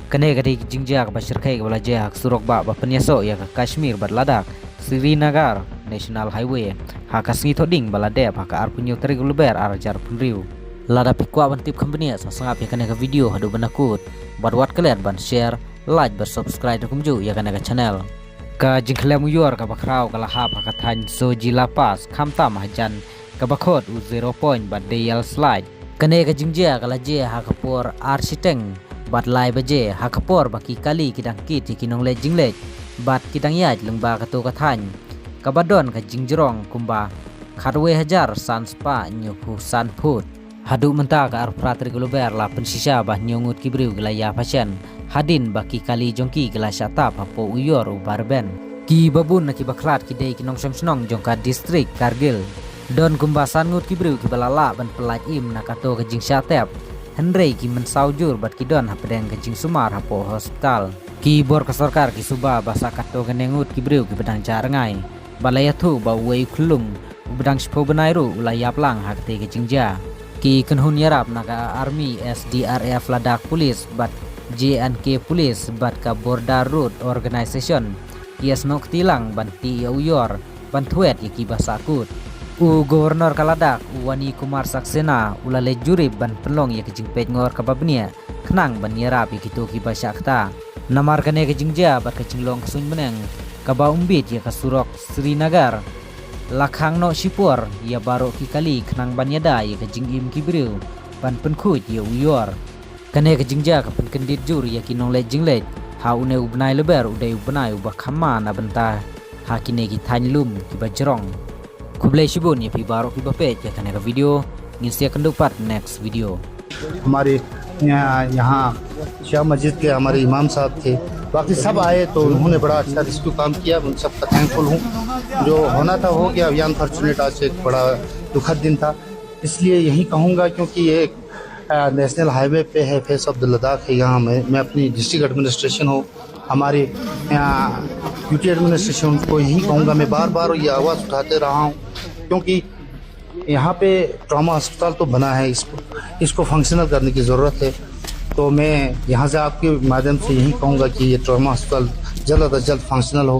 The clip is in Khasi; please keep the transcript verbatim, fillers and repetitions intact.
Kane ka dei ka jingjia kaba shyrkhei kaba la jia ha ka surok bah ba pynïasoh ïa ka Kashmir bad Ladakh, Srinagar National Highway, ha ka sngi Thohdieng ba la dep ha ka arphew hynñiew tarik u Lber ar hajar arphew hynriew. Lada phi kwah ban tip kham bniah, sa sngap ïa kane ka video haduh ban da kut bad wat klet ban share, like bad subscribe kumjuh ïa kane ka channel. Ka jingkhlem uior kaba khraw ka la hap ha ka thaiñ Sojila Pass, khamtam hajan kaba khot u Zero Point bad dei ïa slide. Kane ka jingjia ka la jia ha ka por ar shiteng bad lai baje, ha ka por ba ki kali ki dang kit ïa ki nongleit jingleit bad ki dang ïaid lyngba kato ka thaiñ, kaba don ka jingjrong kumba khatwei hajar san spah hynñiewphew san phut. Haduh mynta ka arphew phra tarik u Lber la pynshisha ba hynñiew ngut ki briew ki la ïap hashen, hadien ba ki kali jong ki ki la shah tap hapoh uior uba rben. Kiba bun na kiba khlad ki dei ki nongshong shnong jong ka district Kargil. Don kumba san ngut ki briew kiba la lah ban pyllait im na kato ka jingshah tep, hynrei ki mynsaw jur bad ki don hapdeng ka jingsumar hapoh hospital. Ki bor ka sorkar ki suba ba sa katto katne ngut ki briew kiba dang jah rngai, bad la ïathuh ba uwei u khyllung uba dang shiphew bnai ruh u la ïap lang ha katei ka jingjia. Ki kynhun ïarap na ka Army, S D R F, Ladakh Police bad J and K Police bad ka Border Road Organisation ki ïasnoh kti lang ban tih ïa u uior ban thwet ïa kiba sahkut. U Governor ka Ladakh, u Wani Kumar Saxena, u la leit jurip ban pynlong ïa ka jingpeit ngor kaba bniah khnang ban ïarap ïa kito kiba shah kta. Namar kane ka jingjia bad ka jinglong ka suiñ bneng kaba ym bit ïa ka surok Srinagar, la khang noh shipor ïa baroh ki kali khnang ban ïada ïa ka jingim ki briew ban pynkhuid ïa u uior. Kane ka jingjia ka pynkyndit jur ïa ki nongleit jingleit ha une u bnai Lber, u dei u bnai uba kham ma na bynta ha kine ki thaiñ lum kiba jrong. Khublei shibun ïa phi baroh kiba peit ïa kane ka video. Ngin sa ïakynduh pat next video. हमारे यहाँ, यहाँ शाह मस्जिद के हमारे इमाम साहब थे, बाकी सब आए तो उन्होंने बड़ा अच्छा रेस्क्यू काम किया। उन सब का थैंकफुल हूँ। जो होना था हो गया, अभी अनफॉर्चुनेट आज एक बड़ा दुखद दिन था, इसलिए यही कहूँगा क्योंकि ये नेशनल हाईवे पे है, फेस ऑफ द लद्दाख है। यहाँ मैं, मैं अपनी डिस्ट्रिक्ट एडमिनिस्ट्रेशन हो, हमारे यहाँ यूटी एडमिनिस्ट्रेशन को यही कहूँगा। मैं बार बार ये आवाज़ उठाते रहा हूँ क्योंकि यहाँ पे ट्रॉमा अस्पताल तो बना है, इसको इसको फंक्शनल करने की ज़रूरत है। तो मैं यहाँ से आपके माध्यम से यही कहूँगा कि ये ट्रॉमा अस्पताल जल्द अज जल्द फंक्शनल हो।